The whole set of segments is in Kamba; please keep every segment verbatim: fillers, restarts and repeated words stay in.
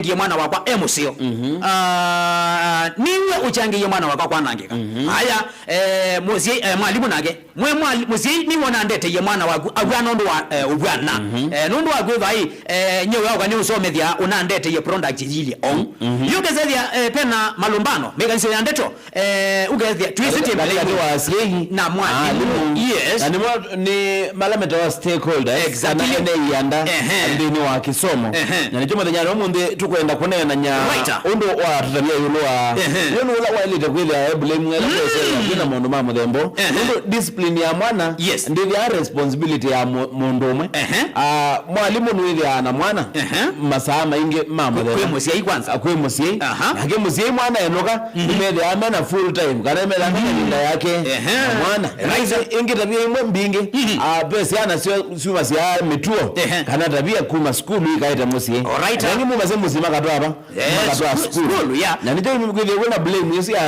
Ngie mwana wakwa e mũseo. Ah, niwe ũkyangĩie mwana wakwa kwanangĩka. Aya, eh, mũsyai, eh, mwalimũ nake. Mwe mwali-, mũsyai niwe ũnandeteie mwana waku aw'ana ũndũ wa, eh, ũvw'ana. Eh, nũndũ wa kwĩthwa ĩ, eh, nyie wĩaũka nĩ ũsomethya ũnandeteie product yilye ou. Yu ũkesethya, eh, pena malumbano mĩkanĩsyo ya ndeto, eh, ũkethya twĩsĩ ti kati wa asyai na mwalimũ. Yes. Na nĩmo nĩ mala metawa stakeholders, exactly, kana ene ianda, ehe, nthĩnĩ wa kĩsomo. Ehe. Na nĩkyo mũthenyanĩ wa ũmũnthĩ tũkwenda kũneenany'a, right, ũndũ wa tũtavya ĩũlũ wa, ehe, nĩ ũndũ ũla waĩlĩte kwĩthĩa e blame ela kwĩsĩla kwĩna maũndũ ma mũthembo. Ehe. Nũndũ discipline ya mwana, yes, ndĩthĩa responsibility ya mũ-, mũndũ ũmwe. Ehe. Ah, mwalimũ nĩwĩthĩaa na mwana, ehe, masaa maingĩ ma mũthenya. Kwĩ mũsyai kwanza. Ah, kwĩ mũsyai. Aha. Nake mũsyai mwana enũka, nĩmethĩaa mena full time, kana methĩaa mena ĩvinda yake, ehe, na mwana. Right. Ĩngĩ, ĩngĩ tavia imwe mbingĩ, ah, ve syana syo syumasya mĩtuo, ehe, kana tavia kuma sukulu ikaĩte mũsyĩ. Alright. Na ĩngĩ mumasya mũsyĩ makatwaa va? Yes, makatwaa sukulu. Sukulu, yeah. Na nĩkyo kwĩthĩa kwĩna blame ĩsu ya,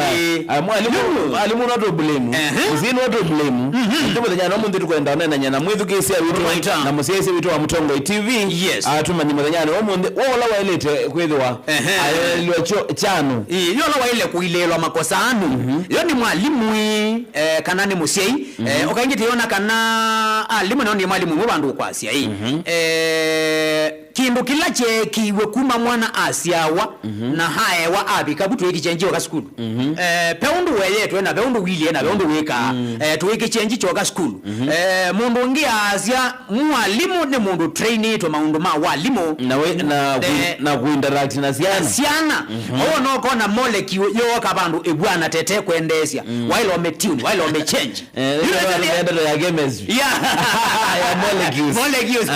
ah, mwalimũ, mwalimũ no tũ blame. Ehe. Mũsyĩ no tũ blame. Nĩkyo mũthenya no mũnthĩ tũkwenda ũneenany'a na mwĩthukĩĩsya witũ, right, na mũsyaĩĩsya witũ wa Mũtongoi T V. Yes. Ah, tũmanye mũthenyanĩ wa ũmũnthĩ, we ũla waĩlĩte kwĩthĩwa, ehe, aeleelwa kyo kyanu. Ĩĩ, yo ũla waĩle kũilĩĩlwa makosa anu. Yo nĩ mwalimũ ĩ, eh, kana nĩ mũsyai. Eh, ũkaingĩ tĩona kana alimũ nao nĩ mwalimũ ũmwe vandũ ũkwasya ĩ. Eh, kĩndũ kĩla kyeekĩiwe kuma mwana asyawa na aewa avika vu tũĩkĩkyenji oka sukulu. Eh, ve ũndũ weyetwe na ve ũndũ wilyĩ na ve ũndũ wĩkaa. Eh, tũĩkĩkyenji kyoka sukulu. Eh, mũndũ ũngĩ aasya mwalimũ nĩ mũndũ trainĩtwe maũndũ ma walimũ. Na we, na ku-, eh, na kuinteract na syana. Syana. Owo nokona molecule yooka vandũ ĩvw'ana tete kwendeesya. Waĩle ũmĩtune, waĩle ũmĩchange. Eh, ndio ndio ndio ya chemistry. Yeah. Ya molecules. Molecules.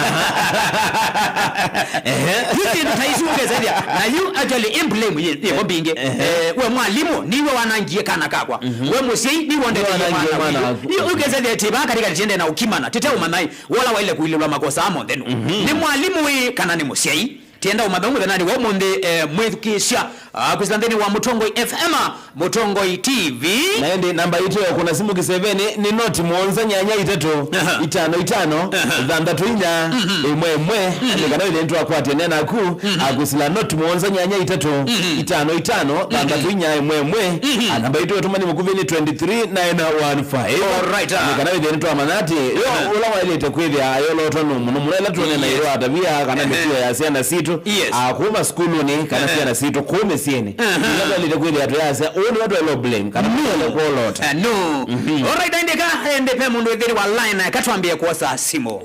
Ehe. Hizi ndio taisi ukesaidia. Na you actually in blame ye, ye mbinge. Ehe. Eh, we mwalimu, niwe wanangie kana kakwa. We mũsyai, niwe ndete mwana waku. Ni ukesaidia tiba katika tiende na ukimana. Tete umanai, wala waĩle kuililwa makosa amo thenu. Ni mwalimu ĩ kana ni mũsyai. Tienda ũmatha mũthenyanĩ wa ũmũnthĩ, eh, mwĩthukĩĩsya, ah, kwĩsĩla nthĩnĩ wa Mũtongoi F M, Mũtongoi T V. Na ĩndĩ namba itũ ya kũna simũ kĩseveni nĩ noti mũonza nyanya itatũ, aha, itano itano, aha, thanthatũ inya, mhm, ĩmwe ĩmwe, mhm, nĩ kana wĩthĩe nĩtwakwatĩanĩa naku, mhm, ah, kwĩsĩla noti mũonza nyanya itatũ, mhm, itano itano, mhm, thanthatũ inya, ĩmwe ĩmwe, mhm, ah, namba itũ ya ũtũmani mũkuvĩ nĩ twenty three nine one five. Alright, ah. Nĩ kana wĩthĩe nĩtwamanya atĩ yo, aha, ũla waĩlĩte kwĩthĩa ayolotwa nũmũ, nũmũ ĩla twonena, yes, ĩro atavia kana, ehe, mĩtuo ya syana sitũ, yes, ah, kuma sukulunĩ kana, ehe, syana sitũ kũu mĩsyĩnĩ. Aha. Ĩla twaĩlĩte kwĩthĩa twĩasya, ũũ nĩwe twaĩle blame, kana, no, twaĩle kwolota. Eh, no. Mhm. Alright, ĩndĩ ka, ĩndĩ ve mũndũ ĩthĩrĩ wa line, ka twambie kwosa simũ.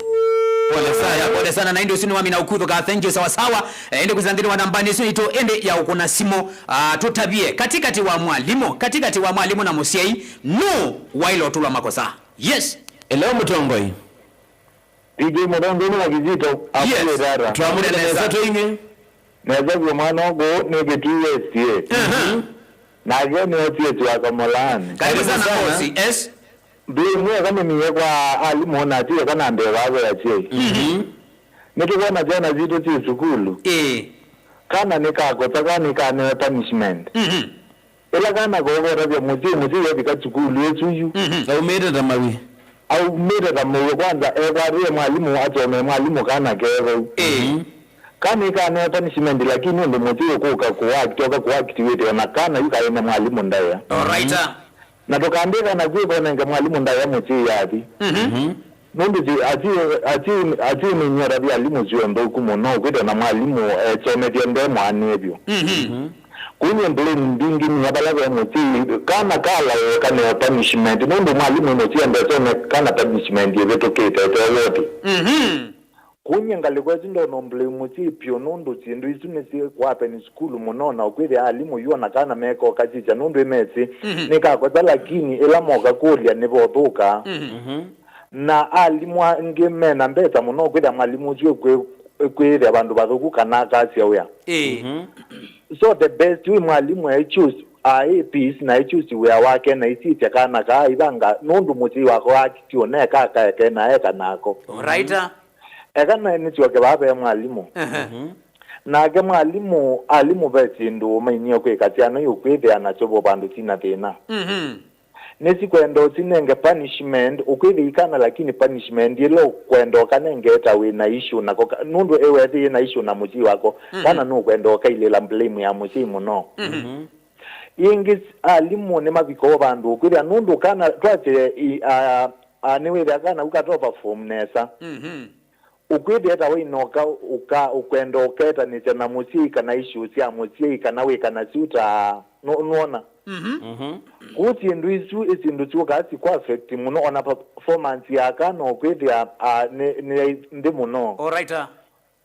Pole sana, pole sana, na ĩndĩ ũsu nĩ wamina ũkuthũka, thank you, sawa sawa. Eh, ĩndĩ kwĩsĩla nthĩnĩ wa nambani ĩsu itũ, ĩndĩ ya ũkũna simũ, ah, tũtavie, katikati wa mwalimũ, katikati wa mwalimũ na mũsyai, nũ waĩle ũtulwa makosa? Yes. Hello, Mũtongoi. P J Mũtongoi nĩ wa Kizito, yes, akuĩtata. Twamũkĩte nesa tũingĩ. Nesa vyũ mwana ũkũ nĩ Kĩtui West, eh. Mhm. Nake nĩ O C S wa Kamolani. Karibu sana, karibu sana. O C S. Blame ĩyo kamĩmie kwa alimũ na ti ĩyo kana mbee vave asyai. Mhm. Nĩtũkwona syana sitũ syĩ sukulu. Ĩĩ. Kana nĩkakosa, kana nĩkanewe punishment. Mhm. Ĩla kana koka ũtavya mũsyĩ, mũsyĩ wavika sukulu ĩsu yu. Mhm. Aumĩte ta mawi. Aumĩte ta mawi kwanza, ekwatĩe mwalimũ, asomee mwalimũ kana kevau. Ĩĩ. Mhm. Kana ĩkanewe punishment, lakini ũndũ mũsyĩ ũkũka kũact, oka kũactivate, ona kana yu kaĩ na mwalimũ ndaĩa. Alright. Mhm. Na tũkambĩka na kwĩkonenge mwalimũ ndaĩa mũsyĩ yathi. Mhm. Mhm. Nũndũ ti, ati, ati, ati nĩnyie ũtavya alimũ sio nthũku mũno, kwĩtwa na mwalimũ esomethye nde mwaanĩe vyũ. Mhm. Kũu nĩ blame mbingĩ nginya vala ve mũsyai, kana kalawe kana punishment, nũndũ mwalimũ mũsyai ndesome kana punishment ĩvĩtũkĩte ete woti. Mhm. Kũu nyie ngalĩko ĩsu ndono blame mũsyai vyũ, nũndũ syĩndũ isu nĩsyĩ kwapen sukulu mũno, na ũkwĩthĩa alimũ yu ona kana mekoka kyĩkya nũndũ ĩmesĩ, mhm, nĩkakosa, lakini ĩla moka kũlya nĩvothũka. Mhm. Mhm. Na alimũ angĩ mena mbesa mũno kwĩthĩa mwalimũ ũsu ekwĩ-, ekwĩĩthĩa vandũ vathũku kana akasya wĩa. Ĩĩ. Mhm. So the best way mwalimũ e choose a peace na e choose wĩa wake na isitya kana kaa ivanga nũndũ mũsyai wako akitiwe neka kaeke na eka nako. Alright. Eka nae nĩsyoke vaa ve mwalimũ. Ehe. Mhm. Nake mwalimũ, alimũ ve syĩndũ mainie kwĩka syana iũkwĩthĩa nasyo vo vandũ sina thĩna. Mhm. Nĩsikwenda ũsinenge punishment, ũkwĩthĩa ikana, lakini punishment ĩla ũkwenda ũkanenge ta wĩ na issue nako, ka- nũndũ ewethĩie na issue na mũsyĩ wako, kana nũkwenda ũkailĩla blame ya mũsyĩ mũno. Ĩngĩ, alimũ nĩmavikoo vandũ ũkwĩthĩa nũndũ kana twasye i- a- a- nĩwĩthĩa kana kau katopa form nesa. Ũkwĩthĩa ta wainoka ũka ũkwenda ũketanĩsya na mũsyai kana issues sya mũsyai kana wĩka nasyo ta nũ- nũona. Mhm. Kũu syĩndũ isu ĩ syĩndũ syũkaa sikũ affect mũno ona performance ya kana ũkwĩthĩa ah, nĩ nĩ nthĩ mũno. Alright. Ah.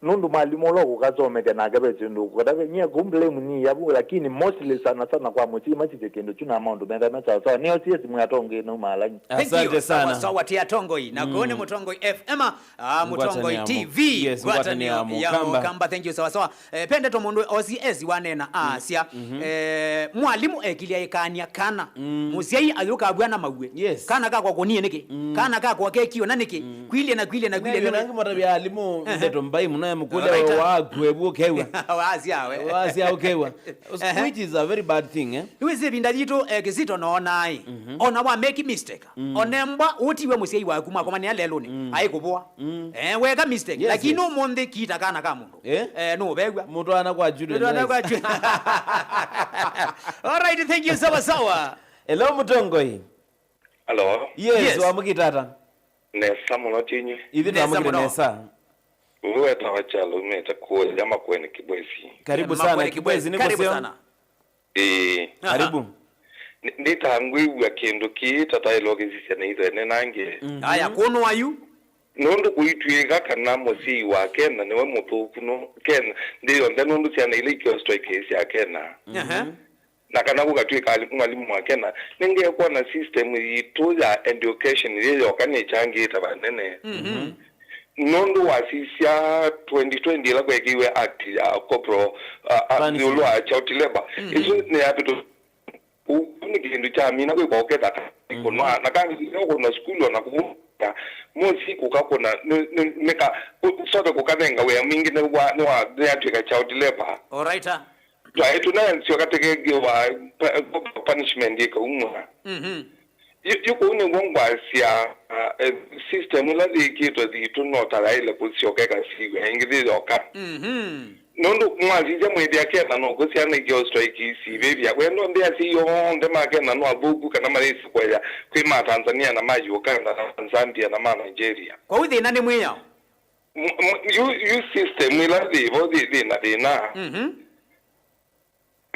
Nũndũ mwalimũ ũla ũkũkasomethya nake ve syĩndũ ũkũkatavya nyie kũmblame ni yavu lakini mostly sana sana kwa mũsyai masisye kĩndũ kyu na maũndũ methana sawasawa nĩo sie simũ ya tongĩ naumaa lanyi. Thank you. Asante sana. Sawa sawa ti atongoi na kũu nĩ mũtongoi F M. Ah, Mũtongoi T V, yes, ngwatanĩo ya Mũkamba. Thank you sawa sawa. Eh, pendetwa mũndũ O C S wanena asya eh, mwalimũ ekilya ĩkany'a kana mũsyai ayũkavw'a na maw'e. Yes. Kana kakwa kũnie nĩkĩ? Kana kakwa kekiona nĩkĩ? Kwilye na kwilye na kwilye. Nĩw'o nĩw'o. Nangĩ matavya alimũ ndeto mbai mũno ya mũkũlya. Alright. Wakue vu ũkew'a. Wasya we. Wasya ũkew'a. Which is a very bad thing, eh? Nĩwĩsĩ ĩvinda yitũ eh, Kĩsito noonaa ĩ. Ona wa make mistake. Onembwa ũtiwe mũsyai waku mwakomanĩa lelũnĩ, aikũvũa. Eh, weka mistake. Yes, lakini yes. Ũmũnthĩ kita kana ka mũndũ. Eh? Eh, nũvew'a. Mũtwana kwa Jude. Mũtwana kwa Jude. All right, thank you sawa sawa. Hello mũtongoi. Hello. Yes, yes. Wamũkĩta ata? Nesa mũno tinyi. Ithu twamũkĩte nesa. Ũyũ wetawa Kyalo umĩte kũya Makueni Kibwezi. Karibu sana Kibwezi, nĩ karibu mũseo sana. Ĩĩ. Aha. Karibu. Nĩ- nĩtangwĩw'a kĩndũ kĩĩ tataĩle ũkĩsisya na itho ene nangĩ. Aya kũnũ ayu. Nũndũ kũitw'ĩka kana mũsyai wa Kena nĩwe mũthũku no Kena nthĩ yonthe nũndũ syana ila ikĩostwa ikaĩsya Kena. Aha. Na kana kũkatw'ĩka ali- mwalimũ wa Kena nĩngekwona system yitũ ya education yĩ yoka nĩkyangĩĩte vanene. Mhm. Nũndũ wasisya twenty twenty ĩla kwekĩiwe act ya corporal uh, uh, Punishment. Ĩũlũ wa child labor. Mhm. Ĩsu nĩyavĩtũ- Ũu nĩ kĩndũ kya mina kwĩkwa ũkethaka kũnwa na kangĩ ũkũnwa sukulu ona kũvũka mosi kũkakũna nĩka sote kũkanenga wĩa mwingĩ nĩwatwĩka child labor. Alright. Twaĩ tũnaensio katekengewa punishment ĩkaumwa. Mhm. Yu kũu nĩw'o ngwasya system ĩla yĩkĩtwe yitũ no ta yaĩle kũsyoka ĩkasiw'a ĩngĩ yĩ yoka. Mhm. Nũndũ mwasisya mwĩthĩa Kena nũkũ syana ikyo strike isivĩvya wendo nthĩ asyai onthe ma Kena no athũku kana mayĩsĩ kũya kwĩ ma Tanzania na ma Uganda na ma Zambia na ma Nigeria. Kwoou thĩna nĩ mwĩao. M- m- yu, yu system ĩla yĩvo yĩ thĩna thĩna. Mhm.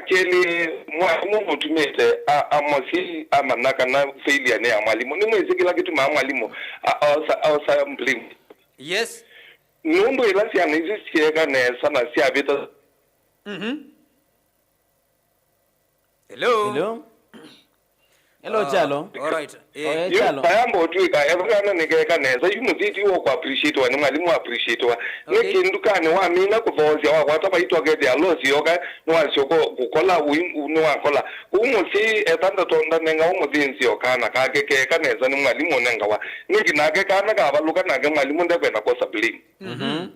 Kelĩ, mwalimũ mũtumĩte a- amosi amanya kana failure nĩ ya mwalimũ. Nĩmwĩsĩ kĩla kĩtumaa mwalimũ a- aosa, aosa blame? Yes. Nũndũ ĩla syana isu syeeka nesa na syavĩta. Mhm. Hello? Hello? Hello, ah, Kyalo. All right. Eh. Yu Kyalo. Ayamba ũtwĩka, ethwa kana nĩkeka nesa, yu mũsiti wo kũappreciatewa nĩ mwalimũ appreciatewa. Nĩ okay. Kĩndũ kana wamina kũthoosya, wakwata vaitũ akethĩa loss yoka, nĩwasyoka kũkola, ũi- nĩwakola. Kũu mũsyai etha ndatonda nenga ũmũthĩnzĩo kana kake keka nesa nĩ mwalimũ ũnengawa. Nĩkĩ nake kana kavalũka nake mwalimũ ndekwenda kwosa blame. Mhm.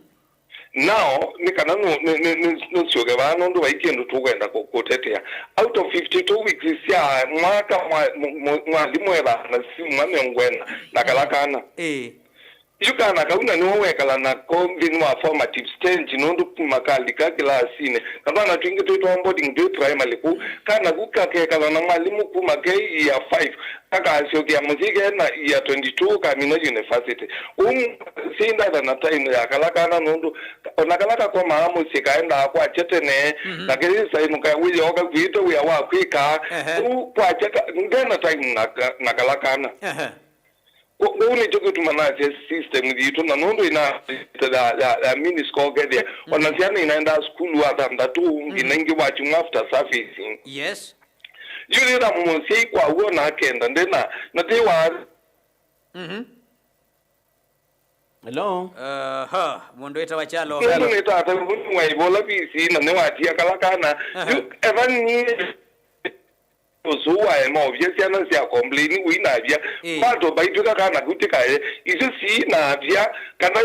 Now, nĩ kana nũ- nĩ- nĩ- nĩ- nũsyoke vaa nũndũ vai kĩndũ tũkwenda kũ- kũtetea. Out of fifty two weeks sya mwaka mwa- mũ- mũ- mwalimũ ethaa na syumwa mĩongo ĩna na kala kana. Ĩĩ. Yu kana kau na nĩwe wekala nako nthĩnĩ wa formative stage nũndũ kuma kalika kĩlasinĩ na twana twingĩ twĩtwa boarding twĩ primary kũu. Kana ku kakekala na mwalimũ kuma ke year five. Akasyokia mũsyĩ kena year twenty two kamina university. Kũu sindatha na time ya kala kana nũndũ ona kala kakomaa mũsyĩ kaendaa kwakya tene na kĩyĩsaĩnũka wĩoo kakuĩte wĩa wa kwĩka. Ehe. Kũu kwakya ka- ndena time na ka- na kala kana. Ehe. Kũ- kũu nĩkyo kĩtuma nasya system yitũ na nũndũ ina ya, ya, ya minisco ũkethĩa ona syana inaendaa sukulu wa thanthatũ nginya ingĩ wa kyumwa after servicing. Yes. Yu nĩna mũsyai kwa w'o na akenda ndĩna na tĩ wa. Mhm. Hello? Aha, mũndũ wĩtawa Kyalo. Nũndũ nĩ tata ũmwe nĩwaivola visi na nĩwatia kala kana. Aha. Yu ethani ũsu waema ovya syana sya complain wĩnavya. Ĩĩ. Mato vaitwĩka kana kutikaye isu siinavya kana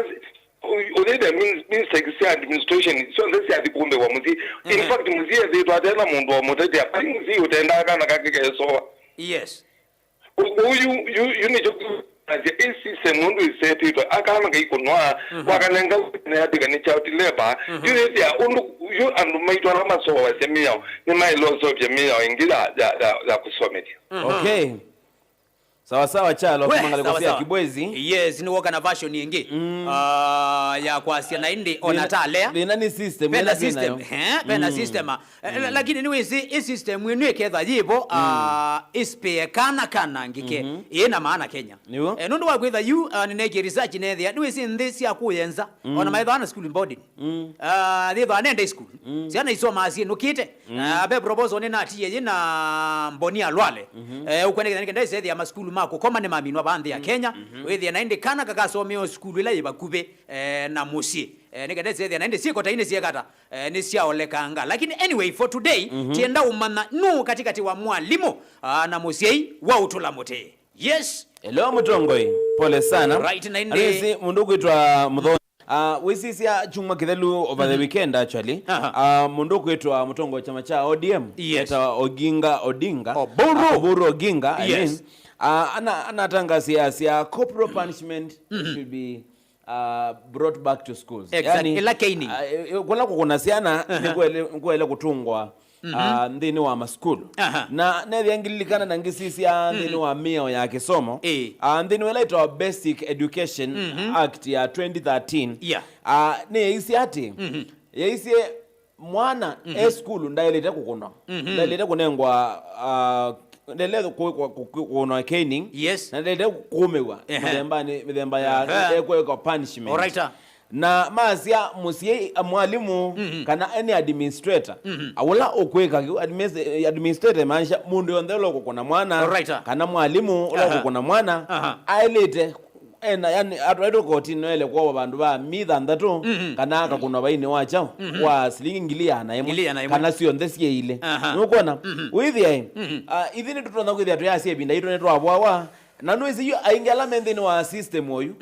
ũthĩte mistake sya administration syonthe syathi kũmbĩwa mũsyĩ. In fact, mũsyĩ ethĩtwe atena mũndũ wa mũtetea vai mũsyĩ ũtendaa kana kake kesoa. Yes. Ũu yu, yu, yu nĩkyo kĩasya ĩ system ũndũ ĩsetĩtwe, akana kaikũnwa, wakanenga wĩra nĩyatw'ĩka nĩ child labor. Yu yĩthĩa ũndũ yu andũ maitũ ala masoovasya mĩao nĩmaĩle ũseũvya mĩao ĩngĩ ya, ya, ya, ya kũsomethya. Okay. Sawa sawa, Chalo, we, kuma ngalĩko sawa, sya sawa. Kibwezi. Yes, nĩwoka na version ĩngĩ. Ah, ya kwasya na ĩndĩ ona talea. Thĩna nĩ system, pena ĩla twĩ system, nayo. Eh, pena system. Eh, la-, lakini nĩwĩsĩ ĩ system ĩno ĩketha yĩvo, ah, ĩspĩe kana kana ngike. Ĩĩ na maana Kenya. Nĩw'o. Eh, nũndũ wa kwĩtha yu, ah, nĩnekie research nethĩa, nĩwĩsĩ nthĩ sya kũyenza, ona maethaa na school boarding. Ah, yĩthwa nende school. Syana isomaa syĩnũkĩte. Ah, ve proposal nĩnatie yĩ na Mboni Alwale. Eh, ũkwendekana nĩkenda ĩsethĩa masukulu ma kũkoma nĩmaminwa vaa nthĩ ya Kenya. Wĩthĩa na ĩndĩ kana kakasomea o sukulu ĩla yĩ vakuvĩ, eh, na mũsyĩ. Eh, nĩkenda ĩsethĩa na ĩndĩ syĩko ta inĩ syekata, eh, nĩsyaolekanga. Lakini anyway, for today, tienda ũmanya nũ katikati wa mwalimũ, ah, na mũsyai wa ũtũla mũtĩ. Yes. Hello, mũtongoi. Pole sana. Right, na ĩndĩ. Alisi, mũndũ kwĩtwa Mũtho-, ah, wĩsisya kyumwa kĩthelu over the weekend, actually. Aha. Ah, mũndũ kwĩtwa mũtongoi wa kyama kya O D M, yes, etawa Oginga Odinga. Oburu. Ah, Oburu Oginga, I mean. Yes. Ah, ana-, anatangasia asya corporal punishment should be, ah, brought back to schools. Exactly. Yani, ĩla caning. Ah, e-, e-, kũla kũkũna syana, nĩkwele-, nĩkwele kũtũngwa ah, nthĩnĩ wa masukulu. Aha. Na nethĩa ngililikana na ngĩsisya nthĩnĩ wa mĩao ya kĩsomo, ĩĩ, ah, nthĩnĩ wa ĩla ĩtawa Basic Education Act ya twenty thirteen, yeah, ah, nĩyaisye atĩ, yaisye mwana e sukulu ndaĩlĩte kũkũnwa. Ndaĩlĩte kũnengwa, ah, ndaĩlĩte kũ-, kũ-, kũ-, kũkũnwa caning. Yes. Na ndaĩlĩte kũũmĩw'a, ehe, mĩthembanĩ, mĩthemba ya, ehe, ekwekwa punishment. Alright. Na masya mũsyai, a, mwalimũ, kana any administrator, a, ũla ũkwĩka kĩu, adminis-, eh, administrator imaanisha mũndũ yonthe ũla ũkũkũna mwana, alright, kana mwalimũ ũla, aha, ũkũkũna mwana, aha, aĩlĩte, ena, yani, atwaĩtwe kotini noele kuawa vandũ va mĩĩ thanthatũ, kana akakũnwa vainĩ wa kyaũ, wa silingi ngili ĩana ĩmwe, ngili ĩana ĩmwe, kana syonthe syĩ ilĩ. Aha. Nũkwona? Wĩthĩa, a, ithyĩ nĩtũtonya kwĩthĩa twĩasya ĩvinda yitũ nĩtwavũawa, na nũĩsĩ yu aingĩ ala me nthĩnĩ wa system oyu,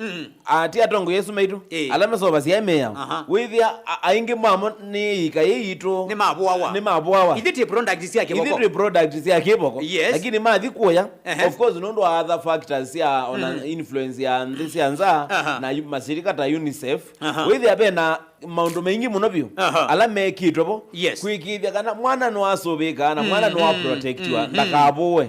a, ti atongoi asu maitũ, ĩĩ, ala masovasya mĩao. Aha. Wĩthĩa, a, aingĩ mamo nĩ ĩika yĩĩ yitũ nĩmavũawa. Nĩmavũawa. Ithyĩ twĩ product sya kĩvoko. Ithyĩ twĩ product sya kĩvoko. Yes. Lakini mathi kũya, ehe, of course, nũndũ wa other factors sya ona influence ya nthĩ sya nza, aha, na yu-, mashirika ta UNICEF, aha, wĩthĩa vena maũndũ maingĩ mũno vyũ, aha, ala mekĩtwe vo, yes, kwĩkĩĩthya kana mwana nĩwasũvĩĩka na mwana nĩwaprotectiwa, ndakavũwe.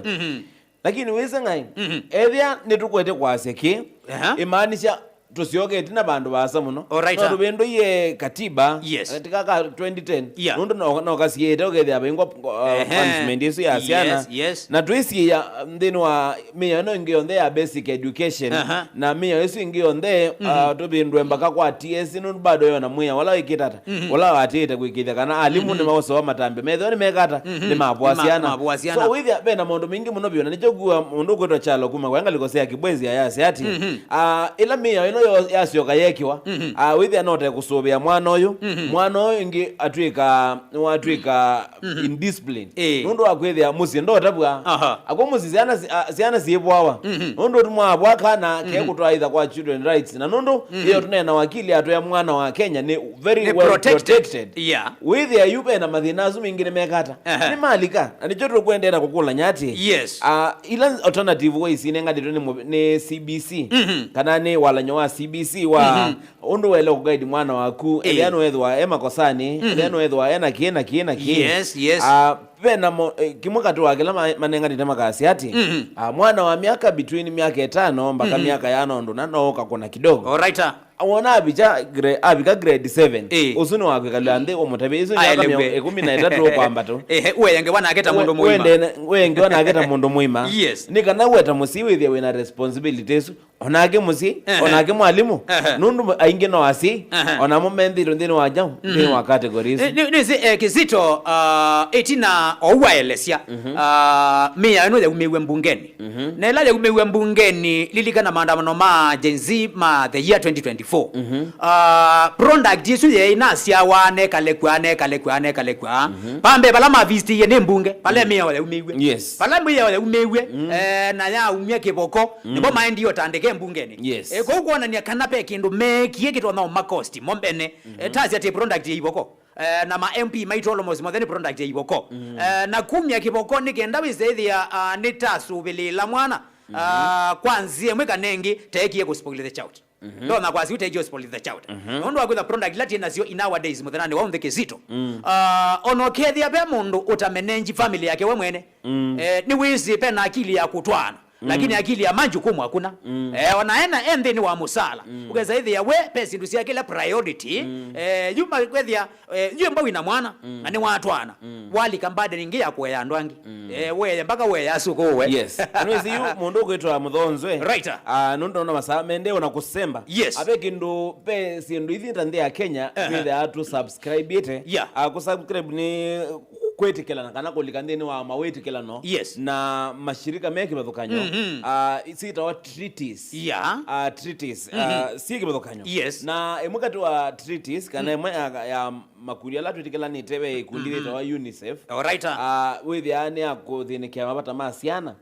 Lakini wĩsĩ ng'ai, ethĩa nĩtũkwete kwasya kĩ, aha, imaanisha tũsyoke ĩtina vandũ vaasa mũno. Alright, no ah, tũvĩndũie katiba, yes, katika ka twenty ten, yeah, nũndũ no, no kasiĩte ũkethĩa vaingwa, uh, ehe, punishment ĩsu ya syana. Yes, yes. Na twĩsiĩa nthĩnĩ wa mĩao ĩno ĩngĩ yonthe ya basic education, aha, na mĩao ĩsu ĩngĩ yonthe, uh, tũvĩndũe mpaka kwa T S C, nũndũ bado yona mwĩao ũla wĩkĩte ata, ũla watiĩte kwĩkĩĩthya kana alimũ nĩmaũsewa matambya methĩwa nĩmeka ata, nĩmavũa syana. Nĩmavũa syana. So, wĩthĩa vena maũndũ maingĩ mũno vyũ, na nĩkyo ngũa mũndũ ũkwĩtwa Kyalo kuma kwa ngalĩko sya Kibwezi ayasya atĩ, ah, ĩla mĩao ĩno yo-, yasyoka yekiwa, ah, wĩthĩa no te kũsũvĩa mwana ũyũ, mwana ũyũ ĩngĩ atwĩka, nĩwatwĩka indiscipline. Ĩĩ. Nũndũ wa kwĩthĩa mũsyĩ ndotavw'a. Aha. Akw'o mũsyĩ syana si-, a, syana syĩvũawa. Nũndũ tũmwavũa kana ke kũtwaitha kwa children rights. Na nũndũ ĩyo tũneena wakili atwĩa mwana wa Kenya nĩ very well protected. Yeah. Wĩthĩa yu vena mathĩna asu maingĩ nĩmekata. Aha. Nĩmalika. Na nĩkyo tũkwendea na kũkũlany'a atĩ, yes, ah, ila alternative ways inenganĩtwe nĩ mũ-, nĩ C B C, kana nĩ walany'o wa C B C wa ũndũ waĩle kũguide mwana waku, ĩĩ, ethĩa nũethĩwa e makosanĩ, ethĩa nũethĩwa e na kĩĩ na kĩĩ na kĩĩ. Yes, yes. Ah, ve na mo-, eh, kĩmwe katĩ wa kĩla ma-, manenganĩte makasya atĩ, ah, mwana wa myaka between myaka ĩtano mpaka myaka yana ũndũ na no ũkakũna kidogo. Alright, ah. Wona avicha gra-, avika grade seven, ĩĩ, ũsu nĩ wa kwĩkalw'a nthĩ ũmũtavye, ĩsu nĩ myaka mĩongo ĩkũmi na ĩtatũ kwambata. Ehe, ũengewa nake ta mũndũ mũima. Wende-, wende-, wĩengewa nake ta mũndũ mũima. Yes. Nĩ kana we ta mũsyai wĩthĩe wĩna responsibility ĩsu. Onake mũsyĩ, ehe, onake mwalimũ, ehe, nũndũ aingĩ no asyai, ehe, onamo menthĩtwe nthĩnĩ wa kyaũ, nthĩnĩ wa category isu. Nĩ, nĩ, nĩsĩ, eh, Kizito, ah, ĩtina ou waelesya, ah, mĩao ĩno yaumĩiwe mbungeni. Na ĩla yaumĩiwe mbungeni, lilikana maandamano ma Gen Z ma the year twenty twenty-four. Ah, product ĩsu yeĩ nasyawa nekalekwa, nekalekwa, nekalekwa. Pambe vala mavisitie nĩ mbunge, vala mĩao yaumĩiwe. Yes. Vala mĩao yaumĩiwe, eh, na yaumya kĩvoko, nĩvo maendie ũtandĩke mbungenĩ. Yes. Eh, kũu kwonania kana ve kĩndũ meekie kĩtonya ũmakosti mo mbene. Eh, tasya atĩ product ya ivoko. Eh, na ma M P maitũ almost mothe nĩ product ya ivoko. Eh, na kumya kĩvoko nĩ kenda wĩsethĩa, ah, nĩtasũvĩlĩĩla mwana. Ah, kwa nzĩa ĩmwe kana ĩngĩ, teekie kũ spoil the child. Ndona kwasya ũteekie kũ spoil the child. Nũndũ wa kwĩtha product ila twĩ nasyo in nowadays, mũthenyanĩ wa ũnthĩ Kĩsito. Ah, ona ũkethĩa ve mũndũ ũtamenenji family yake we mwene. Eh, nĩwĩsĩ pe na akili ya kũtwaana. Lakini akili ya majukumu hakuna. Eh, ona ena e nthĩnĩ wa mũsala. Ũkesa ĩthĩa we, pe syĩndũ syake ila priority. Eh, yu ma-, kwethĩa, eh, yu mbau ina mwana, na nĩwatwaana. Walika burden ĩngĩ ya kũea andũ angĩ. Eh, weye mpaka weye asukũwe. Yes. Nĩwĩsĩ yu mũndũ ũkwĩtwa Mũthonzwe. Right. Ah, nũndũ ona masaa mendee ona kũsemba. Yes. Ape kĩndũ, pe syĩndũ ithi ta nthĩ ya Kenya, twĩthĩaa tũ subscribe ĩte. Yeah. Ah, kũ subscribe nĩ kwĩtĩkĩlana kana kũlika nthĩnĩ wa mawĩtĩkĩlano. Yes. Na mashirika me kĩvathũkany'o. Ah, syĩtawa treaties. Yeah. Ah, treaties. Ah, syĩ kĩvathũkany'o. Yes. Na ĩmwe katĩ wa treaties, kana ĩmwe ya, ya makundi ala twĩtĩkĩlanĩte ve ĩkundi yĩtawa UNICEF. Alright. Ah, wĩthĩaa nĩ ya kũthĩnĩkĩa mavata ma syana.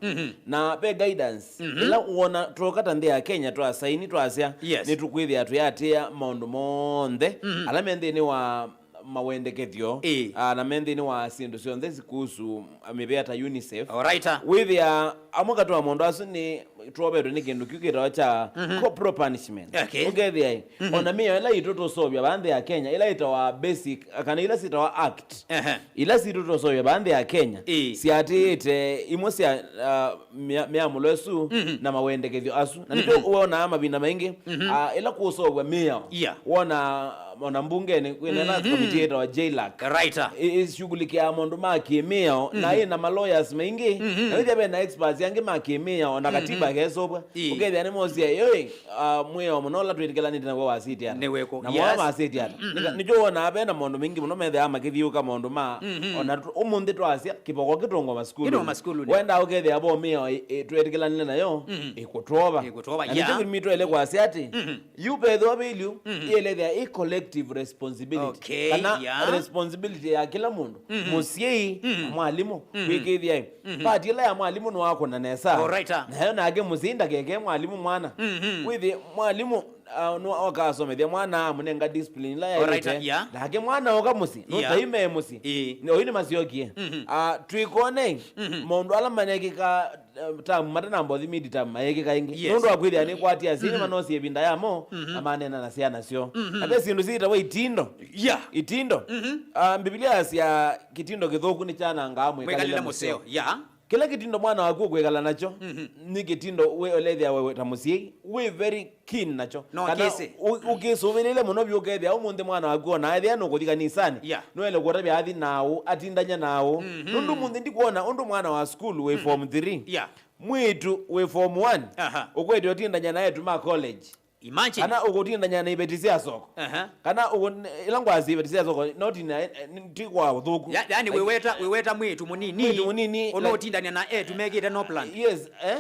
Na ve guidance. Ĩla wona twoka ta nthĩ ya Kenya twasaini twasya, yes, nĩtũkwĩthĩa tũyatĩĩa maũndũ monthe ala me nthĩnĩ wa mawendekethyo, ĩĩ, ah, na me nthĩnĩ wa syĩndũ syonthe sikuhusu mĩvĩa ta UNICEF. Alright. Wĩthĩa amwe katĩ wa maũndũ asu nĩ twovetwe nĩ kĩndũ kĩu kĩtawa kya corporal punishment. Okay. Ũkethĩa ĩ, ona mĩao ĩla itũ tũseũvya vaa nthĩ ya Kenya, ĩla ĩtawa basic, kana ila syĩtawa act, ehe, ila sitũ tũseũvya vaa nthĩ ya Kenya, ĩĩ, syatĩĩte imwe sya, ah, mĩa-, mĩamũlo ĩsu na mawendekethyo asu. Na nĩkyo wonaa mavinda maingĩ, ah, ĩla kũseũvw'a mĩao, yeah, wona ona mbungenĩ kwĩna ĩla komiti yĩtawa JLAC. Right. Ĩ-, ĩshughulikiaa maũndũ ma kĩmĩao, na ĩna ma lawyers maingĩ, na wĩthĩa ve na experts angĩ ma kĩmĩao, ona katiba ĩkeseũvw'a. Ĩĩ. Ũkethĩa nĩmosie, "Ĩĩ, ah, mwĩao mũno ũla twĩtĩkĩlanĩte naw'o wasĩtye ata? Nĩ wĩkũ? Namo, yes, masĩtye ata?" Nĩkyo wonaa ve na maũndũ maingĩ mũno methĩawa makĩthiũka maũndũ ma, ona tũ-, ũmũnthĩ twasya, kĩvoko kĩtũngwa masukulunĩ. Kĩtũngwa masukulunĩ. Wenda ũkethĩa vo mĩao ĩ-, ĩ-, twĩtĩkĩlanĩte nayo, ĩkũtwova. Ĩkũtwova, na nĩkyo, yeah, kĩtumi twaĩle kwasya atĩ, yu vethĩwa vĩlyu, ĩelethĩa ĩ collective responsibility. Okay, kana, yeah, responsibility ya kĩla mũndũ. Mũsyai, na mwalimũ, kwĩkĩĩthya ĩ, part ĩla ya mwalimũ nĩwakũna nesa. Alright, ah. Nayo nake mũsyai ndakekee mwalimũ mwana. Wĩthĩ mwalimũ, ah, nĩwa-, wakasomethya mwana amũnenga discipline ĩla yaĩlĩte. Alright, ah, yeah. Nake mwana oka mũsyĩ, yeah, nũtaime mũsyĩ. Ĩĩ. Oyu nĩmasyokie. Ah, twĩkone, maũndũ ala manekĩka, eh, tamu matanamba ũthi mid term mayĩkĩka ĩngĩ. Yes. Nũndũ wa kwĩthĩa nĩkwatia asyai nĩmanosie ĩvinda yamo, na maneena na syana syoo. Na ve syĩndũ syĩtawa itindo. Yeah. Itindo. Ah, Mbivilia yasya kĩtindo kĩthũku nĩkyanangaa mwĩkalĩle mũseo. Mwĩkalĩle mũseo. Yeah. Kĩla kĩtindo mwana waku ũkwĩkala nakyo, nĩ kĩtindo we ũlethĩa we ta mũsyai wĩ very keen nakyo. No, kana kĩsĩ. Ũ-, ũkĩsũvĩlĩle mũno vyũ ũkethĩa ũmũnthĩ mwana waku ona ethĩa nũkũthi kanisanĩ, yeah, nũele kũtavya athi naũ, atindany'a naũ. Nũndũ ũmũnthĩ ndikwona ũndũ mwana wa sukulu wĩ form three, yeah, mwĩĩtu wĩ form one, aha, ũkwete ũtindany'a na eĩtu ma college. Imagine. Kana ũkũtindany'a na iveti sya soko. Aha. Kana ũkũ-, ĩla ngwasi iveti sya soko, not in a, ti kwa ũthũku. Ya-, yani, like, wĩweta, wĩweta mwĩĩtu mũnini. Mwĩĩtu mũnini, like, ũnũtindany'a na eĩtu mekĩte no plan. Yes, eh?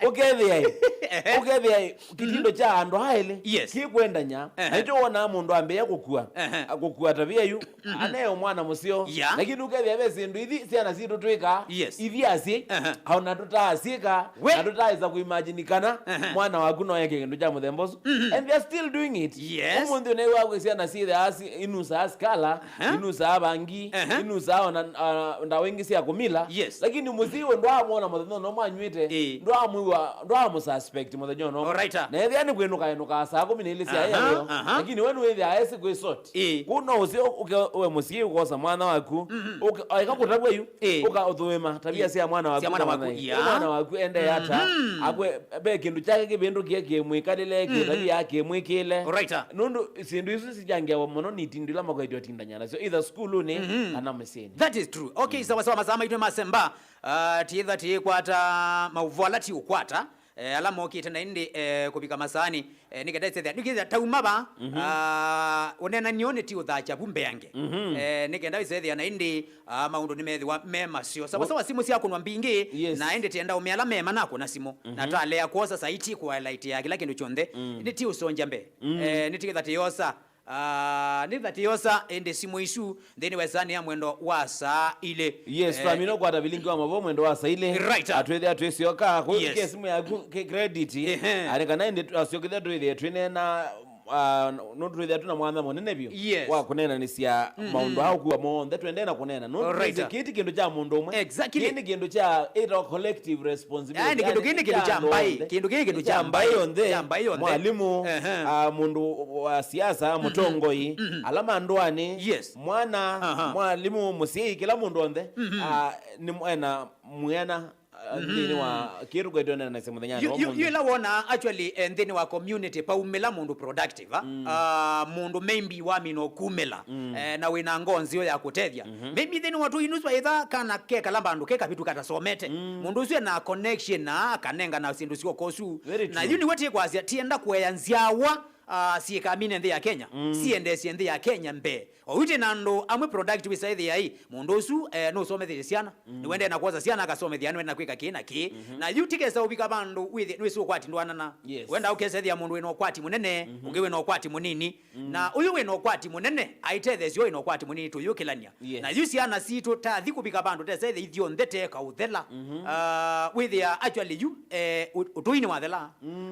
Ũkethĩa ĩ, ehe, ũkethĩa ĩ, kĩtindo kya andũ aĩlĩ, yes, kĩkwendany'a. Ehe. Na nĩkyo wonaa mũndũ ambĩĩa kũkua. Ehe. Kũkua tavia yu. Aneo mwana mũseo. Yeah. Lakini ũkethĩa ve syĩndũ ithi syana sitũ twĩkaa, yes, ithi asyai, aha, ona tũtaasyĩka, we, na tũtaaĩsa kũimagine kana, aha, mwana waku no eke kĩndũ kya mũthemba ũsu. And they are still doing it. Yes. Ũmũnthĩ ũnew'a kwĩ syana syĩthĩaa si-, inusaa skala, aha, inusaa vangi, aha, inusaa ona, ah, ndawa ingĩ sya kũmila. Yes. Lakini mũsyai we ndwaamwona mũthenya ũno mwanyw'ĩte, ĩĩ, ndwaamwĩw'a, ndwaamũsuspect mũthenya ũno. Alright. Na ethĩa nĩ kwĩnũka enũkaa saa kũmi na ilĩ sya, aha, ĩatheo, aha, lakini we nĩwĩthĩaa esi kwĩ sort. Ĩĩ. Kũu no ũsĩ ũ-, ũke we mũsyai ũkosa mwana waku, ũke-, aeka kũtavw'a yu, ĩĩ, ũkathũĩma tavia, ĩĩ, sya mwana waku, sya mwana waku, mwana, yeah, mwana waku endee ata, akwe, ve kĩndũ kyake kĩvĩndũkie kĩmwĩkalĩle, kĩtavia kĩmwĩkĩle. Right. Nũndũ syĩndũ isu sijangeawa mũno nĩ itindu ila makwetio tindany'a nasyo, either sukulunĩ kana mũsyĩnĩ. That is true. Okay, sawa sawa, masaa maitũ masemba, ah, tiitha tiikwata maũvoo ala tiũkwata. Eh, ala mokĩte na ĩndĩ, eh, kũvika masaanĩ, eh, nĩ kenda ĩsethĩa, nĩ kenda tauma va, ah, ũneenany'o nĩ ti ũthakya vu mbeange. Eh, nĩ kenda ĩsethĩa na ĩndĩ, ah, maũndũ nĩmethĩwa me maseo. Sawa sawa, simũ syakũnwa mbingĩ, yes, na ĩndĩ tienda ũmea ala mema nakũna simũ. Na twalea kwosa saiti kũalaitĩa kĩla kĩndũ kyonthe. Nĩ ti ũsongya mbee. Eh, nĩ tiketha tĩyosa Ah, nĩ thatĩyosa ĩndĩ simũ isu nthĩnĩ wa ĩsaanĩ ya mwendo wa saa ilĩ. Yes, eh, twamina ũkwata vilingi wa mavo mwendo wa saa ilĩ. Right. Atwĩthĩa twĩsyoka, kũ-, yes, ke simũ yaku, ke credit. Ehe. Arĩ kana ĩndĩ twasyokethĩa twĩthĩe twĩneena Ah, nũndũ twĩthĩa twĩ na mwanya mũnene vyũ Yes. wa kũneenanĩsya maũndũ aa ũkuwa monthe twendee na kũneena. Nũndũ Alright. twĩsĩ kĩĩ ti kĩndũ kya mũndũ ũmwe. Exactly. Kĩĩ nĩ kĩndũ kya ĩtawa collective responsibility. Yaani, kĩndũ kĩĩ nĩ kĩndũ kya andũ mbaĩ. Onthe. Kĩndũ kĩĩ nĩ kĩndũ kya mbaĩ. Onthe. Kya mbaĩ onthe. Mwalimũ, Ehe. ah, mũndũ wa siasa, mũtongoi, ala ma ndũanĩ, Yes. mwana, Aha. mwalimũ, mũsyai, kĩla mũndũ onthe, ah, nĩ mwena mwena ah, nthĩnĩ wa kĩĩ tũkwetwe neenanasya mũthenyanĩ Yu- wa yu- yu ũmũnthĩ. Ĩla wona actually eh, nthĩnĩ wa community paumĩla mũndũ productive ah? Ah, mũndũ maybe wamina ũkumĩla eh, na wĩna ngoo nzeo ya kũtethya maybe nthĩnĩ wa tũinuswa ĩtha kana kekala vandũ ke kavitu katasomete mũndũ ũsu ena connection na akanengana syĩndũ syoko ũsu Very na true. Yu nĩwe tĩkwasya tienda kũea nzyawa ah, siĩkamine nthĩ ya Kenya siendesye nthĩ ya Kenya mbee. Oyu twĩ na andũ amwe productive ĩsaĩthĩa ĩ mũndũ ũsu eh, nũsomethĩtye syana nĩwendee na kwosa syana akasomethya nĩwenda na kwĩka kĩĩ na kĩĩ na yu tikesa ũvika vandũ wĩthĩ nĩwĩsĩ ũkwati ndwanana Yes. Wenda ũkesethĩa mũndũ wĩna ũkwati mũnene ũngĩ wĩna ũkwati mũnini na ũyũ wĩna ũkwati mũnene aitetheesya ũyũ wĩna ũkwati mũnini tũyũkĩlany'a Yes. Na yu syana sitũ tathi kũvika vandũ tesethĩa ithyonthe teka ũthela Ah, wĩthĩa actually yu eh, ũ- ũtũi nĩwathela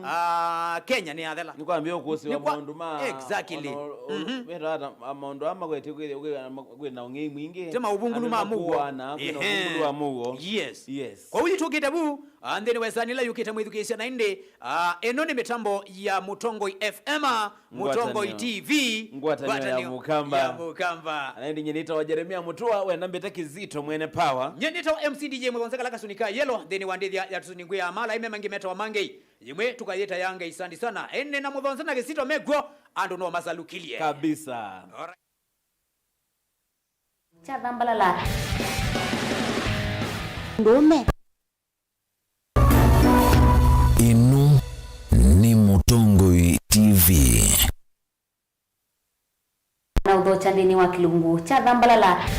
Ah, Kenya nĩyathela Nĩkwambia ũkũsĩwa Nĩkwa- maũndũ ma Exactly. ona ũ- ũ- wĩtawa ata- a- maũndũ aa makwetye kwĩ- kwĩ- kwĩ na ũng'ei mwingĩ Ti maũvungulu ma mũuo. Andũ makuana, kwĩ na Ehe. ũvungulu wa mũuo Yes. Yes. Kwa hiyo tũkĩte vu ah, nthĩnĩ wa ĩsanĩla yũkĩte mwĩthukĩĩsya na ĩndĩ ah, ĩno nĩ mĩtambo ya Mũtongoi F M ah, Mũtongoi Ngwatanĩo. T V Ngwatanĩo ya Mũkamba. Ya Mũkamba. Na ĩndĩ nyie nĩtawa Jeremia Mũtũa, we nambĩte Kizito Mwene Power. Nyie nĩtawa M C D J Mũthonze kala kasuni ka yellow nthĩnĩ wa ndĩthya ya tũsuni ngwĩ ya mala ime mangĩ metawa mangĩ. Yĩmwe tũkayĩta ya Ngai sandi sana. Ene na Mũthonze na Kizito mekw'o, andũ no masalukilye. Kabisa. Alright. Kyathambalala. Ndũme. Ĩno nĩ Mũtongoi T V. Na ũthokya nthĩnĩ wa kĩlungu kyathambalala.